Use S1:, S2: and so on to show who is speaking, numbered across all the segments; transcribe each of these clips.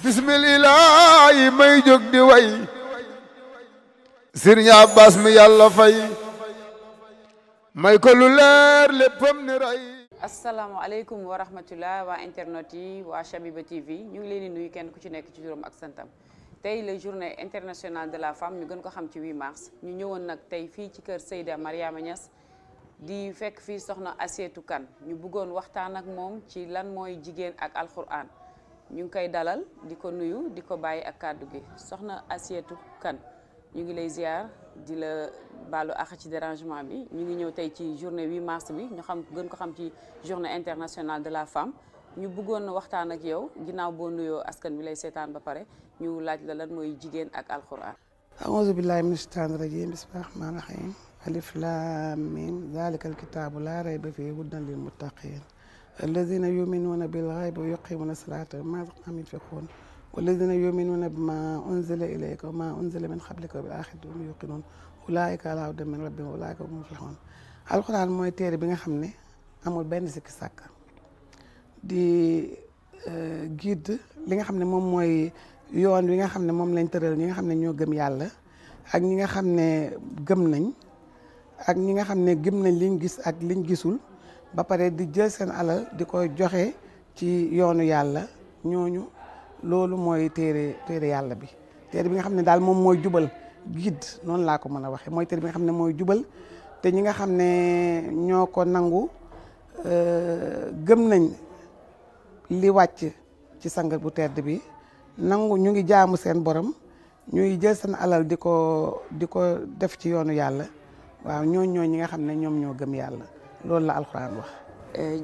S1: bismillah yi may jóg di way Sëriñ Abbas mi yàlla fay may ko lu leer léppam ni ray.
S2: asalaamaaleykum wa rahmatullah waa internet yi waa Chabiba TV ñu ngi leen di nuyu kenn ku ci nekk ci juróom ak santam tey la journée internationale de la femme ñu gën ko xam ci 8 mars ñu ñëwoon nag tey fii ci kër Seyda Mariama Niass di fekk fii soxna Asietou Kane ñu bëggoon waxtaan ak moom ci lan mooy jigéen ak alxuraan ñu ngi koy dalal di ko nuyu di ko bàyyi ak kàddu gi soxna Asietou Kane ñu ngi lay ziar di la baalu àq ci dérangement bi ñu ngi ñëw tey ci journée 8 mars bi ñu xam gën ko xam ci journée internationale de la femme ñu bëggoon waxtaan ak yow ginnaaw boo nuyoo askan bi lay seetaan ba pare ñu laaj la lan mooy jigéen ak alxuraan.
S3: a'uuzu billaahi mina shaytaani rajiim bismillaahi rahmaani rahiim alif laam miim zaalikal kitaabu laa rayba fiihi hudan lil muttaqiin allaziina yu'minuuna bil ghaybi wa yuqiimuuna salaata wa mimmaa razaqnaahum yunfiquun wallaziina yu'minuuna bimaa unzila ilayka wa maa unzila min qablika wa bil aaxirati hum yuuqinuun ulaa'ika alaa hudan min rabbihim wa ulaa'ika humul muflihuun. alxuraan mooy téere bi nga xam ne amul benn sikki sàkk di guide li nga xam ne moom mooy yoon wi nga xam ne moom lañ tëral ñi nga xam ne ñoo gëm yàlla ak ñi nga xam ne gëm nañ ak ñi nga xam ne gëm nañ liñ gis ak liñ gisul ba pare di jël seen alal di ko joxe ci yoonu yàlla ñooñu loolu mooy téere yàlla bi téere bi nga xam ne daal moom mooy jubal guide noonu laa ko mën a waxee mooy téere bi nga xam ne mooy jubal te ñi nga xam ne ñoo ko nangu gëm nañ li wàcc ci sang bu tedd bi nangu ñu ngi jaamu seen borom ñuy jël seen alal di ko def ci yoonu yàlla waaw ñoo ñi nga xam ne ñoom ñoo gëm yàlla loolu la alxuraan wax.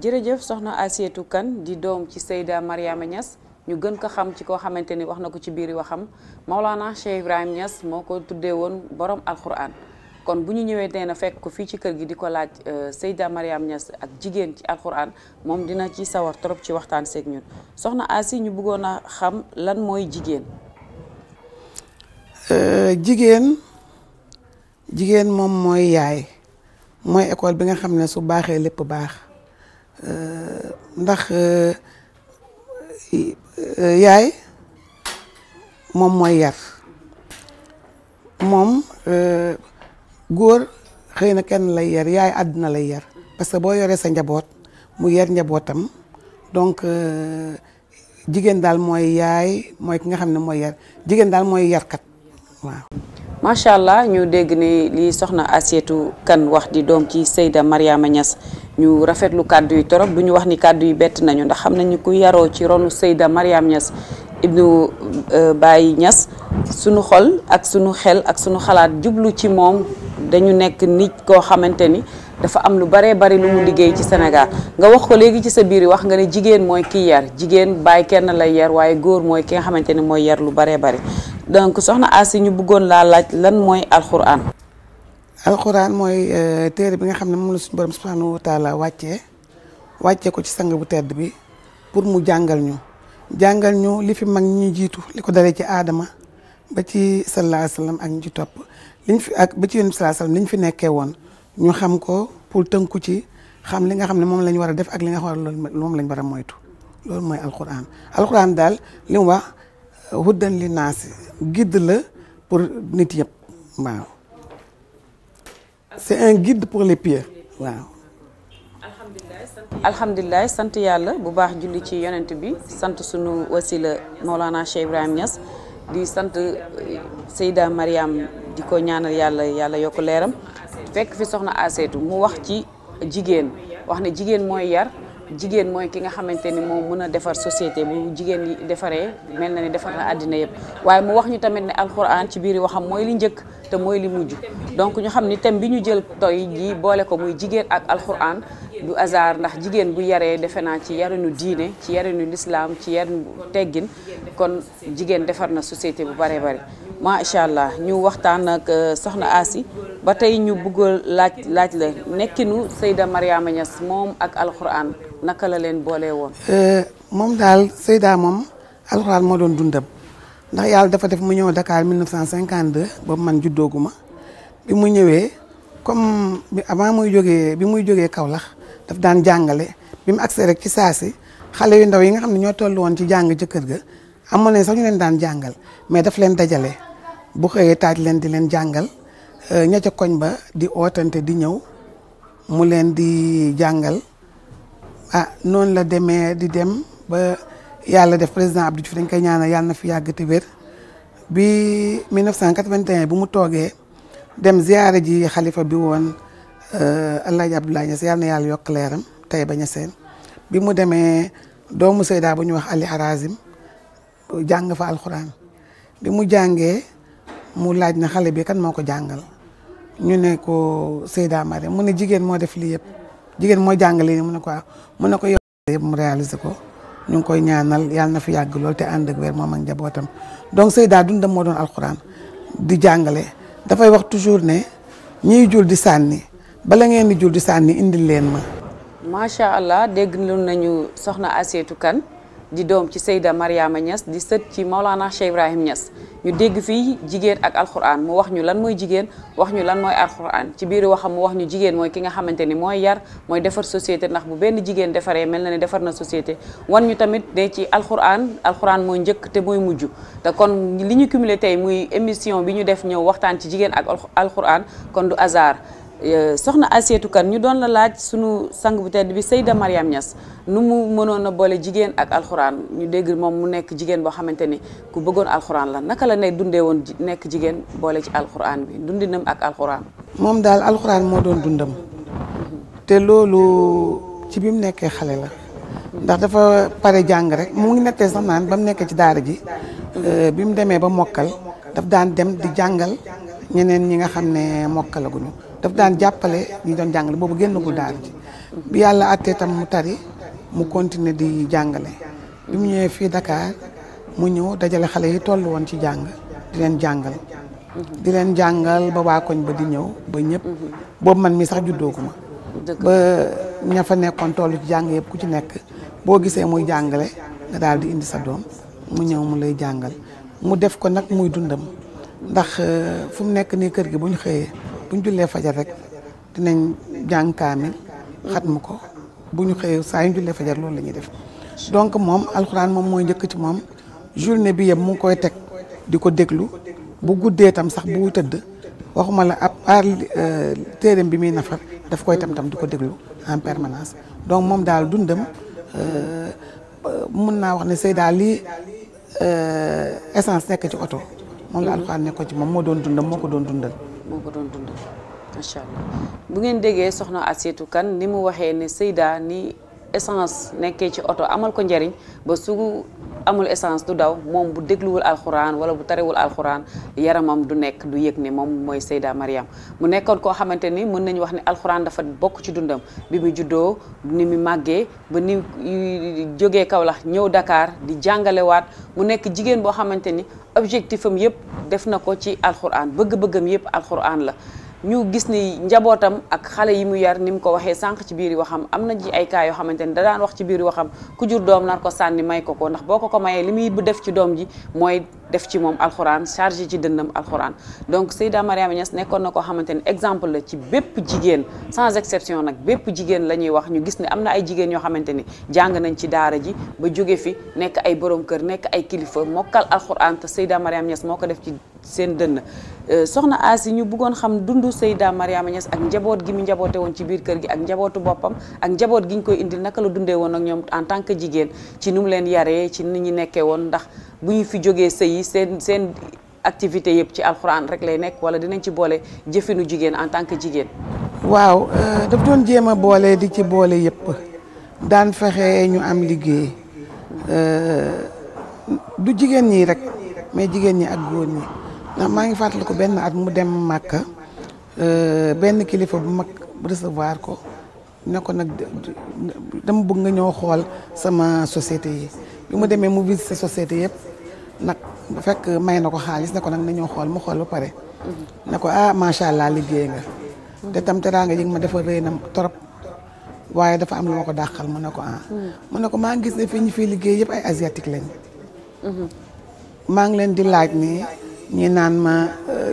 S2: jërëjëf soxna Asietou Kane di doom ci Seyda Mariama Niass ñu gën ko xam ci koo xamante ni wax na ko ci biir waxam Maulana Cheikh Ibrahim Niass moo ko tuddee woon borom alxuraan kon bu ñu ñëwee tey na fekk ko fii ci kër gi di ko laaj Seyda Mariama Niass ak jigéen ci alxuraan moom dina ci sawar trop ci waxtaan seeg ñun soxna Asi ñu bëggoon a xam lan mooy jigéen.
S3: jigéen moom mooy yaay mooy école bi nga xam ne su baaxee lépp baax ndax yaay moom mooy yar moom góor xëy na kenn lay yar yaay àdduna lay yar parce que boo yoree sa njaboot mu yar njabootam donc jigéen daal mooy yaay mooy ki nga xam ne mooy yar jigéen daal mooy yarkat waaw.
S2: macha allah ñu dégg ni lii soxna Asietou Kane wax di doom ci Seyda Mariama Niass ñu rafetlu kàddu yi torop du ñu wax ni kàddu yi bett nañu ndax xam nañu ku yaroo ci ronu Seyda Mariama Niass ibnu Baye Niass sunu xol ak sunu xel ak sunu xalaat jublu ci moom dañu nekk nit koo xamante ni dafa am lu baree bari lu mu liggéey ci Sénégal nga wax ko léegi ci sa biir wax nga ne jigéen mooy kii yar jigéen baay kenn lay yar waaye góor mooy ki nga xamante ni mooy yar lu baree bari donc soxna Asi ñu bëggoon laa laaj lan mooy alxuraan.
S3: alxuraan mooy téere bi nga xam ne moom la suñu borom subhanahu wa taala wàccee ko ci sang bu tedd bi pour mu jàngal ñu li fi mag ñi jiitu li ko dalee ci aadama ba ci sallallahu alayhi wa sallam ak ñi ci topp liñ fi ak ba ci yonent bi sallallahu alayhi wa sallam liñ fi nekkee woon ñu xam ko pour tënku ci xam li nga xam ne moom lañ war a def ak li nga xam ne moom lañ war a moytu loolu mooy alxuraan daal li mu wax huddan li naasi guide la pour nit yëpp waaw c'est un guide pour les pieux waaw.
S2: alhamdulilah sant yàlla bu baax julli ci yonent bi sant sunu wasila Maulana Cheikh Ibrahim Niass di sant Seyda Mariam di ko ñaanal yàlla yokk leeram fekk fi soxna Asietou mu wax ci jigéen wax ne jigéen mooy yar jigéen mooy ki nga xamante ni moom mën a defar société bu jigéen yi defaree mel na ni defar na àddina yëpp waaye mu wax ñu tamit ne alxuraan ci biir waxam mooy li njëkk te mooy li mujj donc ñu xam ni thème bi ñu jël toy ji boole ko muy jigéen ak alxuraan du hasard ndax jigéen bu yaree defe naa ci yarinu diine ci yarinu lislaam ci yarinu teggin kon jigéen defar na société bu bare bare macha allah ñu waxtaan ak soxna Asi ba tey ñu bëgg laaj la nekkinu Seyda Mariama Niass moom ak alxuraan naka la leen boole woon.
S3: moom daal Seyda moom alxuraan moo doon dundam ndax yàlla dafa def mu ñëw Dakar 1952 boobu man juddooguma bi mu ñëwee comme avant muy jógee Kaolack daf daan jàngale bi mu agsee rek ci saasi xale yu ndaw yi nga xam ne ñoo toll woon ci jàng ca kër ga amoon nañ sax ñu leen daan jàngal mais daf leen dajale bu xëyee taaj leen di leen jàngal ña ca koñ ba di ootante di ñëw mu leen di jàngal noonu la demee di dem ba yàlla def président Abdou Diouf dañ koy ñaanal yàlla na fi yàgg te wér bi 1981 bu mu toogee dem ziyaare ji xalifa bi woon El Hadj Abdoulaye Niass yàlla na yàlla yokk leeram tey ba Niassène bi mu demee doomu Seyda bu ñu wax Ali Harazim jàng fa alxuraan bi mu jàngee mu laaj na xale bi kan moo ko jàngal ñu ne ko Seyda Mariam mu ne jigéen moo def lii yëpp jigéen moo jàngale ni mu ne ko yow yëpp mu réalisé ko ñu ngi koy ñaanal yàlla na fi yàgg lool te ànd ak wér moom ak njabootam donc Seyda dundam moo doon alxuraan di jàngale dafay wax toujours ne ñiy jul di sànni bala ngeen di jul di sànni indil leen ma.
S2: macha allah dégg nañu soxna Asietou Kane di doom ci Seyda Mariama Niass di sët ci Maolana Cheikh Ibrahim Niass ñu dégg fii jigéen ak alxuraan mu wax ñu lan mooy jigéen wax ñu lan mooy alxuraan ci biir waxam mu wax ñu jigéen mooy ki nga xamante ni mooy yar mooy defar société ndax bu benn jigéen defaree mel na ne defar na société wan ñu tamit ne ci alxuraan mooy njëkk te mooy mujj te kon li ñu cumulé tey muy émission bi ñu def ñëw waxtaan ci jigéen ak alxuraan kon du hasard. soxna Asietou Kane ñu doon la laaj sunu sang bu tedd bi Seyda Mariam Niass nu mu mënoon a boole jigéen ak alxuraan ñu dégg moom mu nekk jigéen boo xamante ni ku bëggoon alxuraan la naka la ne dundee woon nekk jigéen boole ci alxuraan bi dundinam ak alxuraan.
S3: moom daal alxuraan moo doon dundam te loolu ci bi mu nekkee xale la ndax dafa pare jàng rek mu ngi nettee sax naan ba mu nekkee ci daara ji bi mu demee ba mokkal daf daan dem di jàngal ñeneen ñi nga xam ne mokkalaguñu. daf daan jàppale ñi doon jàngale boobu génnagul daara ji bi yàlla àttee tam mu tari mu continuer di jàngale bi mu ñëwee fii Dakar mu ñëw dajale xale yi toll woon ci jàng di leen jàngal ba waa koñ ba di ñëw ba ñëpp boobu man mi sax juddooguma ba ña fa nekkoon toll ci jàng yëpp ku ci nekk boo gisee muy jàngale nga daal di indi sa doom mu ñëw mu lay jàngal mu def ko nag muy dundam ndax fu mu nekk nii kër gi bu ñu xëyee bu ñu jullee fajar rek dinañ jàng kaamil xatmu ko bu ñu xëyee saa yu ñu jullee fajar loolu la ñuy def donc moom alxuraan moom mooy njëkk ci moom journée bi yëpp mu ngi koy teg di ko déglu bu guddee tam sax bu tëdd waxuma la ab aar téereem bi muy nafar daf koy tam di ko déglu en permanence donc moom daal dundam mun naa wax ne Seyda lii essence nekk ci oto moom la alxuraan nekk ko ci moom moo doon dundam moo ko doon dundal.
S2: macha allah bu ngeen déggee soxna Asietou Kane ni mu waxee ne Seyda ni essence nekkee ci oto amal ko njariñ ba su amul essence du daw moom bu dégluwul alxuraan wala bu tarewul alxuraan yaramam du nekk du yëg ne moom mooy Seyda Mariam mu nekkoon koo xamante ni mën nañu wax ne alxuraan dafa bokk ci dundam bi mu juddoo ni mu màggee ba ni jógee Kaolack ñëw Dakar di jàngalewaat mu nekk jigéen boo xamante ni objectif am yëpp def na ko ci alxuraan bëgg-bëggam yëpp alxuraan la ñu gis ni njabootam ak xale yi mu yar ni mu ko waxee sànq ci biir waxam am na ci ay cas yoo xamante ni da daan wax ci biir waxam ku jur doom nar ko sànni may ko ndax boo ko mayee li muy def ci doom ji mooy def ci moom alxuraan chargé ci dënnam alxuraan donc Seyda Mariama Niass nekkoon na koo xamante ni exemple la ci bépp jigéen sans exception nag bépp jigéen la ñuy wax ñu gis ne am na ay jigéen yoo xamante ni jàng nañ ci daara ji ba jóge fi nekk ay borom kër nekk ay kilifa mokkal alxuraan te Seyda Mariama Niass moo ko def ci seen dënn soxna Asi ñu bëggoon xam dundu Seyda Mariama Niass ak njaboot gi mu njaboote woon ci biir kër gi ak njabootu boppam ak njaboot gi ñu koy indil naka la dundee woon ak ñoom en tant que jigéen ci nu mu leen yaree ci ni ñu nekkee woon ndax bu ñu fi jógee sëy seen activité yëpp ci alxuraan rek lay nekk wala dinañ ci boole jëfinu jigéen en tant que jigéen.
S3: waaw daf doon jéem a boole di ci boole yëpp daan fexe ñu am liggéey du jigéen ñi rek mais jigéen ñi ak góor ñi ndax maa ngi fàttaliku benn at mu dem Màkka benn kilifa bu mag recevoir ko ne ko nag dama bëgg nga ñëw xool sama société yi bi mu demee mu visité société yëpp nag bu fekk may na ko xaalis ne ko nag na ñëw xool mu xool ba pare ne ko macha allah liggéey nga te tam teraanga yi ma dafa rëy na trop waaye dafa am lu ma ko dàqal mu ne ko mu ne ko maa ngi gis ne fii ñu fiy liggéey yëpp ay asiatique lañ maa ngi leen di laaj ni ñi naan ma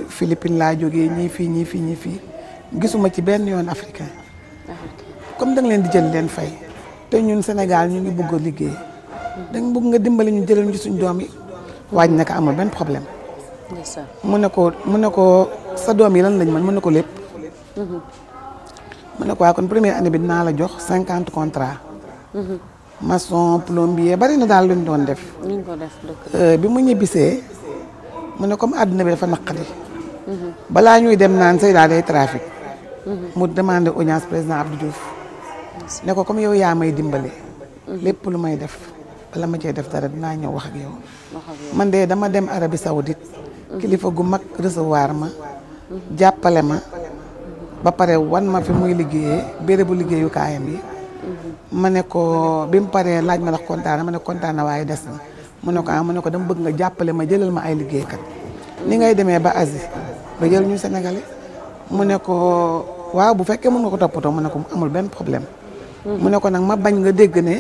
S3: Philippines laa jógee ñii fii gisuma ci benn yoon africain comme da nga leen di jël leen fay te ñun Sénégal ñu ngi bëgg a liggéey dañ bëgg nga dimbali ñu jëlal ñu ci suñ doom yi waaj na ko amul benn problème. mu ne ko sa doom yi lan lañ mën mu ne ko lépp. mu ne ko waa kon première année bi dinaa la jox 50 contrats. maçon plombier bari na daal luñ doon def. bi mu ñibbisee mu ne comme àdduna bi dafa naqadi. balaa ñuy dem naan Seyda day trafic. mu demandé audience président Abdou Diouf. ne ko comme yow yaa may dimbale. lépp lu may def bala ma cee def dara dinaa ñëw wax ak yow. man de dama dem Arabie Saoudite. kilifa gu mag recevoir ma. jàppale ma. ba pare wan ma fi muy liggéeyee bérébu liggéeyukaayam yi. ma ne ko bi mu paree laaj ma ndax kontaan na ma ne kontaan na waaye des na. mu ne ko mu ne ko dama bëgg nga jàppale ma jëlal ma ay liggéeykat. ni ngay demee ba Asie ba jël ñu Sénégalais. mu ne ko waaw bu fekkee mën nga ko toppatoo mu ne ko amul benn problème. mu ne ko nag ma bañ nga dégg ne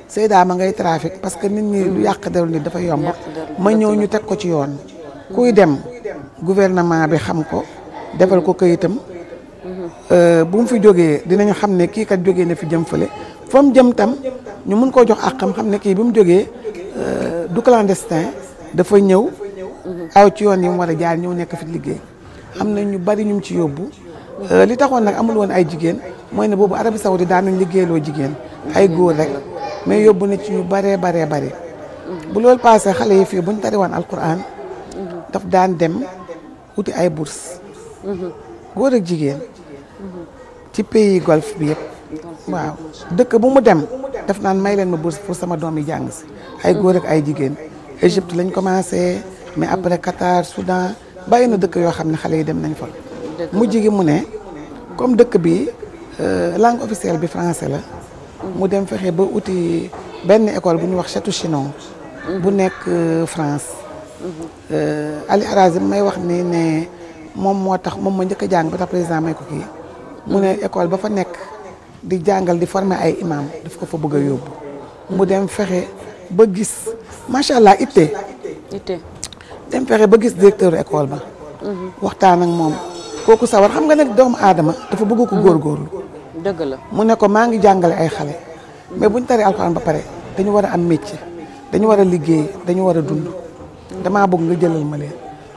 S3: Seyda ma ngay trafic parce que nit ñi du yàq deru nit dafa yomb. ma ñëw ñu teg ko ci yoon. kuy dem gouvernement bi xam ko defal ko këyitam. bu mu fi jógee dinañu xam ne kii kat jógee na fi jëm fële fa mu jëm tam ñu mun koo jox ak xam ne kii bi mu jógee du clandestin dafa ñëw. aw ci yoon yi mu war a jaar ñëw nekk fi liggéey. am na ñu bari ñu ci yóbbu. li taxoon nag amul woon ay jigéen mooy ne boobu Arabie Saoudite daan nañ liggéeyloo jigéen. ay góor rek mais yóbbu na ci ñu baree. bu loolu passé xale yi fii buñ tariwaan alquran. daf daan dem wuti ay bourse góor ak jigéen. ci pays golfe bi yëpp. waaw dëkk bu mu dem daf naan may leen ma bourse pour sama doom yi jàng si. ay góor ak ay jigéen. Égypte lañ commencé mais après Qatar Soudan bàyyi na dëkk yoo xam ne xale yi dem nañ fa. mujj gi mu ne comme dëkk bi langue officielle bi français la. mu dem fexe ba uti benn école bu ñuy wax Château Chinon. bu nekk France. Ali Harazim may wax ni ne moom moo tax moom moo njëkk a jàng ba tax président may ko kii. mu ne école ba fa nekk di jàngal di former ay imam daf ko fa bëgg a yóbbu. mu dem fexe ba gis macha allah itte. dem fexe ba gis directeur école ba. waxtaan ak moom kooku sawar xam nga nag doomu aadama dafa bëgg ko góorgóorlu.
S2: dëgg la
S3: mu ne ko maa ngi jàngale ay xale. mais buñ taree alxuraan ba pare dañu war a am métier dañu war a liggéey dañu war a dund. damaa bëgg nga jëlal ma leen.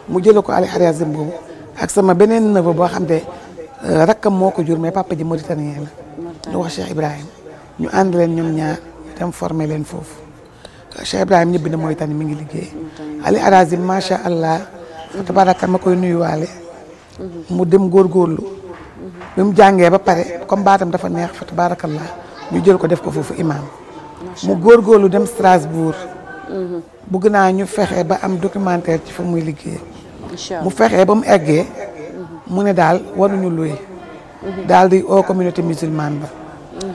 S3: mu jëlee ko Ali Harazim boobu ak sama beneen neveu boo xam ne rakkam moo ko jur mais papa ji mauritanien la. ñu wax Cheikh Ibrahim ñu ànd leen ñoom ñaar dem former leen foofu. Cheikh Ibrahim ñibbi na Mauritanie mi ngi liggéey. Ali Harazim macha allah. fa tabaraka ma koy nuyuwaale. mu dem góorgóorlu. bi mu jàngee ba pare comme baatam dafa neex fa tabarakallah ñu jël ko def ko foofu imam. mu góorgóorlu dem Strasbourg. bëgg naa ñu fexe ba am documentaire ci fa muy liggéey. mu fexe ba mu eggee. mu ne daal waruñu luy. daal di au communauté musulmane ba.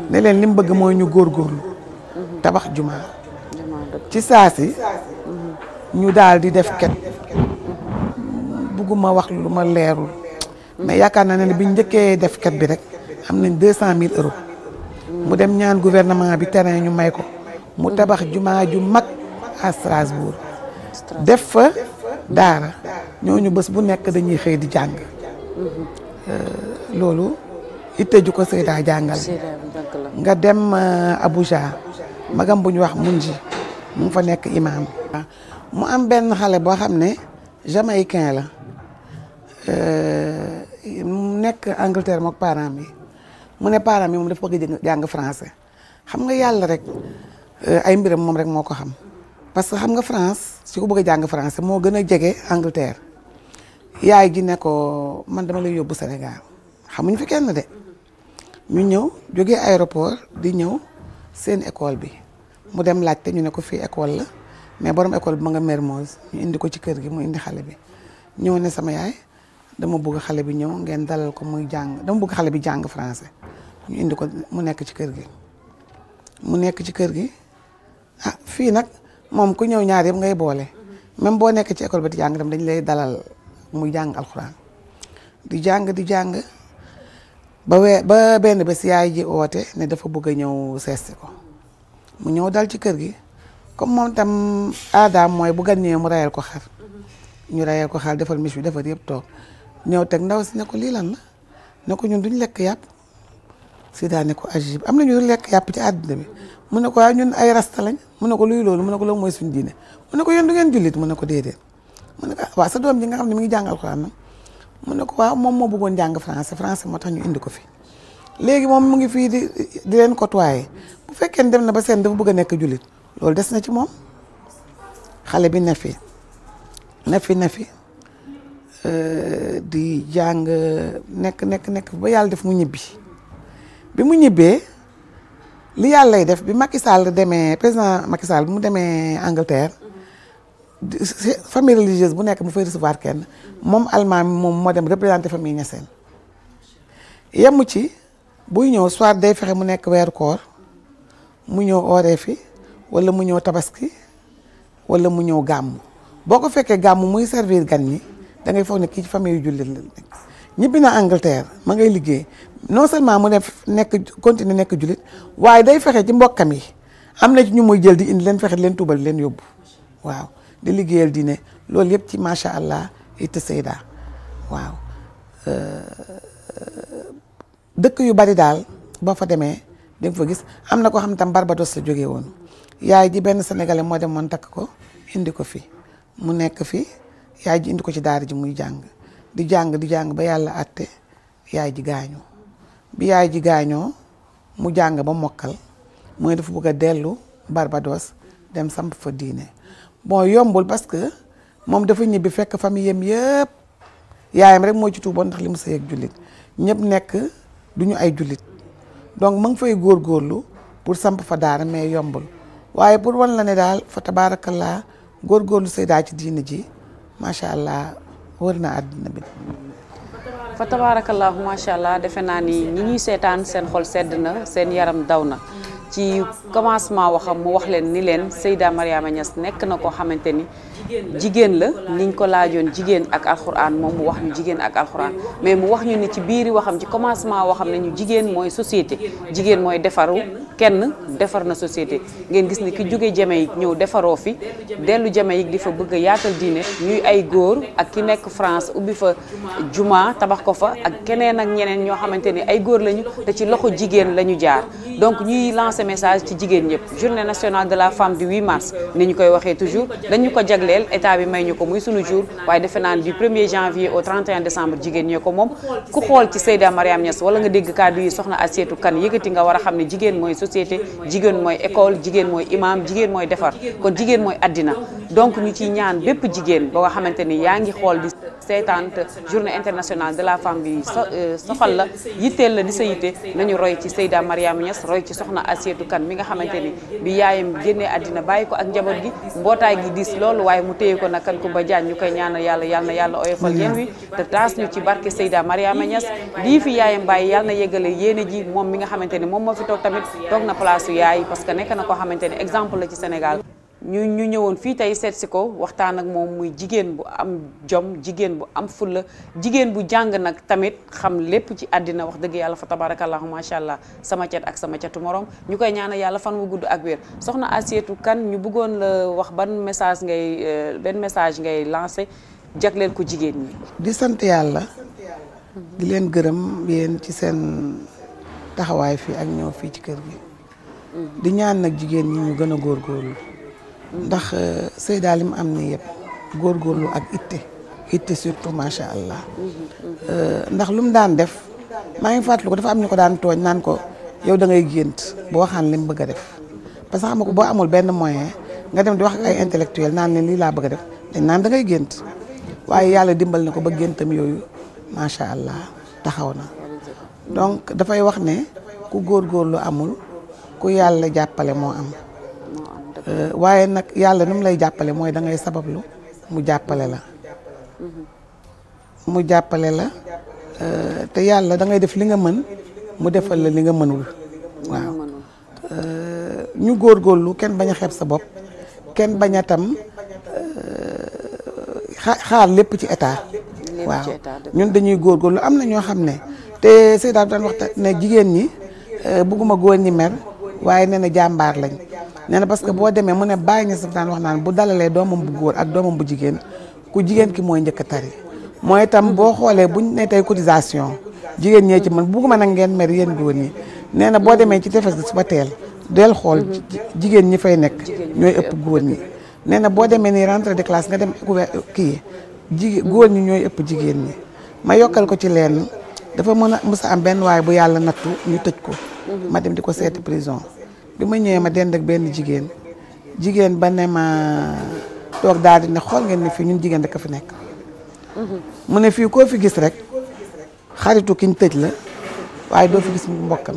S3: ne leen li mu bëgg mooy ñu góorgóorlu. tabax jumaa ci saasi. ñu daal di def ket. bugguma wax lu ma leerul. mais yaakaar naa ne bi njëkkee def ket bi rek am nañ 200 000 euros. mu dem ñaan gouvernement bi terrain ñu may ko. mu tabax jumaa ju mag à Strasbourg. def fa daara ñooñu bés bu nekk dañuy xëy di jàng. loolu itte ju ko Seyda jàngal. nga dem Abuja magam bu ñu wax Munji mu ngi fa nekk imam. mu am benn xale boo xam ne jamaïcain la. mu nekk Angleterre mook parents bi mu ne parents bi moom dafa bëgg jàng français xam nga yàlla rek ay mbiram moom rek moo ko xam parce que xam nga France si ko bëgg a jàng français moo gën a jege Angleterre yaay ji ne ko man dama lay yóbbu Sénégal xamuñ fi kenn de ñu ñëw jógee aéroport di ñëw seen école bi mu dem laajte ñu ne ko fii école la mais borom école bi ma nga Mermoz ñu indi ko ci kër gi mu indi xale bi ñëw ne sama yaay dama bëgg xale bi ñëw ngeen dalal ko muy jàng dama bëgg xale bi jàng français ñu indi ko mu nekk ci kër gi. mu nekk ci kër gi ah fii nag moom ku ñëw ñaar yëpp ngay boole même boo nekk ci école ba di jàng dem dañ lay dalal muy jàng alxuraan di jàng ba benn bés yaay ji oote ne dafa bëgg a ñëw seesti ko mu ñëw dal ci kër gi comme moom tam aadaam mooy bu gan ñëwee mu rayal ko xar ñu rayal ko xar defal mis bi defal yëpp toog ñëw teg ndaw si ne ko lii lan la ne ko ñun duñ lekk yàpp Seyda ne ko ajib am na ñu lekk yàpp ci àddina bi mu ne ko waaw ñun ay rasta lañ mu ne ko luy loolu mu ne ko loolu mooy suñu diine mu ne ko yéen du ngeen jullit mu ne ko déedéet mu ne ko waaw sa doom ji nga xam ne mi ngi jàng alxuraan nag mu ne ko waaw moom moo bëggoon jàng français moo tax ñu indi ko fi léegi moom mu ngi fii di leen côtoyer bu fekkee dem na ba seen dafa bëgg a nekk jullit loolu des na ci moom xale bi ne fi di jàng nekk ba yàlla def mu ñibbi bi mu ñibbee li yàlla lay def bi Macky Sall demee président Macky Sall bi mu demee Angleterre famille religieuse bu nekk mu fay recevoir kenn moom almaami moom moo dem représenté famille Niassène yemu ci buy ñëw soit day fexe mu nekk weeru koor mu ñëw ooree fi wala mu ñëw tabaski wala mu ñëw gàmmu boo ko fekkee gàmmu muy servir gan ñi da ngay foog ne kii ci famille yu jullit la nekk ñibbi na Angleterre ma ngay liggéey non seulement mu continuer nekk jullit waaye day fexe ci mbokkam yi am na ci ñu muy jël di indi leen fexe leen tuubal leen yóbbu waaw di liggéeyal diine loolu yëpp ci macha allah it Seyda waaw dëkk yu bari daal boo fa demee di nga fa gis am na koo xam tam Barbados la jógee woon yaay ji benn sénégalais moo demoon takk ko indi ko fi mu nekk fi yaay ji indi ko ci daara ji muy jàng di jàng ba yàlla àtte yaay ji gaañoo bi yaay ji gaañoo mu jàng ba mokkal mooy dafa bëgg a dellu Barbados dem samp fa diine bon yombul parce que moom dafa ñibbi fekk famille yam yëpp yaayam rek moo ci tuuboon ndax li mu sëy ak jullit ñëpp nekk duñu ay jullit donc ma ngi fay góorgóorlu pour samp fa daara mais yombul waaye pour wan la ne daal fa tabaarakallaa góorgóorlu Seyda ci diine ji macha allah wër na àddina bi.
S2: fa tabaarakallaahu macha allah defe naa ni ñi ñuy seetaan seen xol sedd na seen yaram daw na ci commencement waxam mu wax leen ni leen Seyda Mariama Niass nekk na koo xamante ni jigéen la niñ ko laajoon jigéen ak alxuraan moom mu wax ñu jigéen ak alxuraan mais mu wax ñu ni ci biiri waxam ci commencement waxam ne ñu jigéen mooy société jigéen mooy defaru kenn defar na société ngeen gis ni ki jóge Jamaïque ñëw defaroo fi dellu Jamaïque di fa bëgg a yaatal diine ñuy ay góor ak ki nekk France ubbi fa juma tabax ko fa ak keneen ak ñeneen ñoo xamante ni ay góor lañu te ci loxo jigéen la ñu jaar donc ñuy lancer message ci jigéen ñëpp journée nationale de la femme du 8 mars ni ñu koy waxee toujours dañu ko jagleel état bi may ñu ko muy sunu jour waaye defe naa du 1er janvier au 31 décembre jigéen ñee ko moom ku xool ci Seyda Mariama Niass wala nga dégg kàddu yi soxna Asietu Kan yëkkati nga war a xam ne jigéen mooy société jigéen mooy école jigéen mooy imam jigéen mooy defar kon jigéen mooy addina donc ñu ciy ñaan bépp jigéen ba nga xamante ni yaa ngi xool di seetaan journée internationale de la femme bi soxal la yitteel la di sa yitte nañu roy ci Seyda Mariama Niass roy ci soxna Asietu Kan mi nga xamante ni bi yaayam génnee àddina bàyyi ko ak njaboot gi mbootaay gi diis loolu waaye mu téye ko nag kan ku ba jaan ñu koy ñaanal yàlla oyofal yéen wi te taas ñu ci barke Seyda Mariama Niass lii fi yaayam bàyyi yàlla na yeggale yéene ji moom mi nga xamante ni moom moo fi toog tamit toog na place yaay parce que nekk na koo xamante ni exemple la ci Sénégal ñu ñëwoon fii tey seet si ko waxtaan ak moom muy jigéen bu am jom jigéen bu am fulla jigéen bu jàng nag tamit xam lépp ci àddina wax dëgg yàlla fa tabarakallahu macha allah sama cet ak sama cetu morom ñu koy ñaanal yàlla fan wu gudd ak wér soxna Asietu Kan ñu bëggoon la wax ban message ngay lancé jagleel ko jigéen ñi. di sant yàlla di leen gërëm yéen ci seen taxawaay fii ak ñëw fii ci kër gi di ñaan nag jigéen ñi ñu gën a góorgóorlu ndax Seyda li mu am ni yëpp góorgóorlu ak itte surtout macha allah ndax lu mu daan def maa ngi fàttaliku dafa am ñu ko daan tooñ naan ko yow da ngay gént boo waxaan li mu bëgg a def parce que xam nga ko boo amul benn moyen nga dem di wax ak ay intellectuel naan leen lii laa bëgg a def dañ naan da ngay gént waaye yàlla dimbal na ko ba géntam yooyu macha allah taxaw na donc dafay wax ne ku góorgóorlu amul ku yàlla jàppale moo am waaye nag yàlla nu mu lay jàppale mooy da ngay sabablu mu jàppale la te yàlla da ngay def li nga mën mu defal la li nga mënul waaw ñu góorgóorlu kenn bañ a xeeb sa bopp kenn bañ a tam xaar lépp ci état waaw ñun dañuy góorgóorlu am na ñoo xam ne te Seyda daan waxtaan ne jigéen ñi bëgguma góor ñi mer waaye nee na jàmbaar lañ nee na parce que boo demee mu ne bàyyi ña saf daan wax naan bu dalalee doomam bu góor ak doomam bu jigéen ku jigéen ki mooy njëkk a tari mooy itam boo xoolee buñ ne tey cotisation jigéen ñee ci man bugguma nag ngeen mer yéen góor ñi
S3: nee na boo demee ci tefes gi suba teel del xool jigéen ñi fay nekk ñooy ëpp góor ñi. nee na boo demee nii rentrée de classe nga dem kii góor ñi ñooy ëpp jigéen ñi. ma yokkal ko ci leen dafa mës a am benn waay bu yàlla nattu ñu tëj ko. ma dem di ko seeti prison bi ma ñëwee ma dend ak benn jigéen ba ne ma toog daal di ne xool ngeen ne fii ñun jigéen rek a fi nekk. mu ne fii koo fi gis rek xaritu kiñ tëj la waaye doo fi gis mbokkam.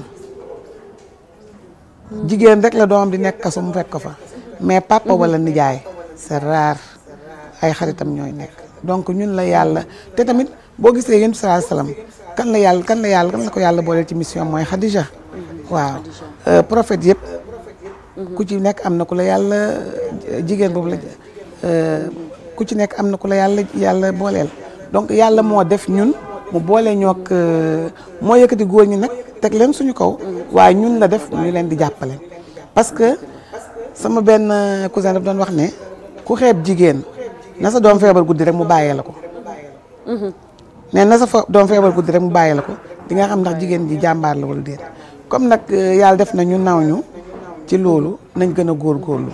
S3: jigéen rek la doomam di nekk kaso mu fekk ko fa mais papa wala nijaay c'est rare ay xaritam ñooy nekk. donc ñun la yàlla te tamit boo gisee yéen sallallahu alayhi wasallam kan la ko yàlla booleel ci mission mooy Khadija. waaw prophète yëpp. ku ci nekk am na ku la yàlla jigéen boobu la ku ci nekk am na ku la yàlla booleel. donc yàlla moo def ñun mu boole ñook moo yëkkati góor ñi nag teg leen suñu kaw. waaye ñun la def ñu leen di jàppale. parce que sama benn cousin daf doon wax ne ku xeeb jigéen na sa doom feebar guddi rek mu bàyyee la ko. ne na sa doom feebar guddi rek mu bàyyee la ko di nga xam ndax jigéen ji jàmbaar la wala déet. comme nag yàlla def na ñu naw ñu ci loolu nañ gën a góorgóorlu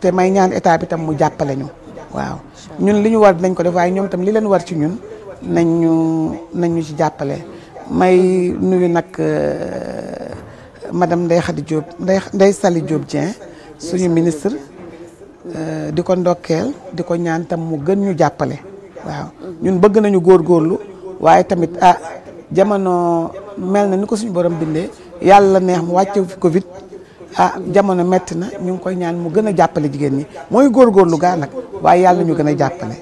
S3: te may ñaan état bi tam mu jàppale ñu. waaw ñun li ñu war dinañ ko def waaye ñoom tam li leen war ci ñun nañ ñu ci jàppale. may nuyu nag madame Ndeye Khady Diop Ndeye Saly Diop Dieng suñu ministre di ko ndokkeel di ko ñaan tam mu gën ñu jàppale. waaw ñun bëgg nañu góorgóorlu waaye tamit jamono mel na ni ko suñu borom bindee yàlla neex mu wàcce fi Covid jamono metti na ñu ngi koy ñaan mu gën a jàppale jigéen ñi mooy góorgóorlu gaa nag waaye yàlla ñu gën a jàppale.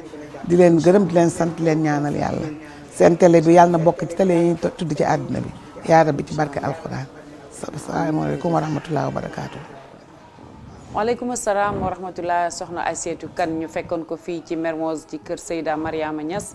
S3: di leen gërëm di leen sant leen ñaanal yàlla seen télé bi yàlla na bokk ci télé yi ñu tudd ci àddina bi yaa rabbi ci barke alxuraan. asalaamaaleykum wa rahmatulah wa barakaatu.
S2: waaleykum asalaam wa rahmatulah soxna Aïssatou Kane ñu fekkoon ko fii ci Mermoz ci kër Seyda Mariama Niass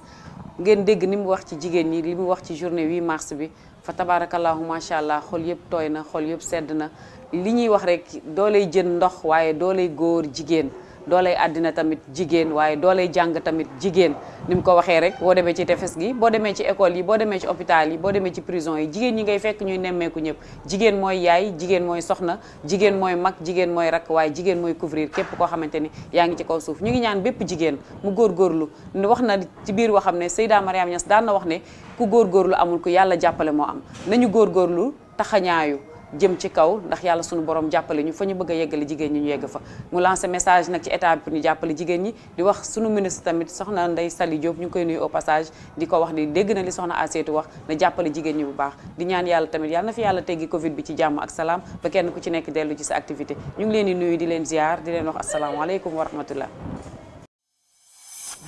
S2: ngeen dégg ni mu wax ci jigéen ñi li mu wax ci journée 8 mars bi fa tabarakallahu macha allah xol yëpp tooy na xol yëpp sedd na li ñuy wax rek dooley jën ndox waaye dooley góor jigéen dooley àddina tamit jigéen waaye dooley jàng tamit jigéen ni mu ko waxee rek boo demee ci tefes gi boo demee ci école yi boo demee ci hôpital yi boo demee ci prison yi jigéen ñi ngay fekk ñuy nemmeeku ñëpp jigéen mooy yaay jigéen mooy soxna jigéen mooy mag jigéen mooy rakk waaye jigéen mooy couvrir képp koo xamante ni yaa ngi ci kaw suuf ñu ngi ñaan bépp jigéen mu góorgóorlu wax na ci biir waxam ne Seyda Mariama Niass daan na wax ne ku góorgóorlu amul ku yàlla jàppale moo am nañu góorgóorlu taxañaayu jëm ci kaw ndax yàlla sunu borom jàppale ñu fa ñu bëgg a yeggale jigéen ñi ñu yegg fa mu lancé message nag ci état bi pour ñu jàppale jigéen ñi di wax sunu ministre tamit soxna Ndeye Saly Diop ñu ngi koy nuyu au passage di ko wax ni dégg na li soxna Aïssatou wax na jàppale jigéen ñi bu baax di ñaan yàlla tamit yàlla na fi yàlla teggi Covid bi ci jàmm ak salaam ba kenn ku ci nekk dellu ci sa activité ñu ngi leen di nuyu di leen ziar di leen wax asalaamaaleykum wa rahmatullah.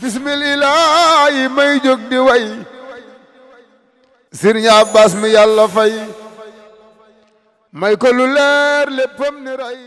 S1: bismillah yi may jóg di way Serigne Abbas mi yàlla fay may ko lu leer léppam ni ray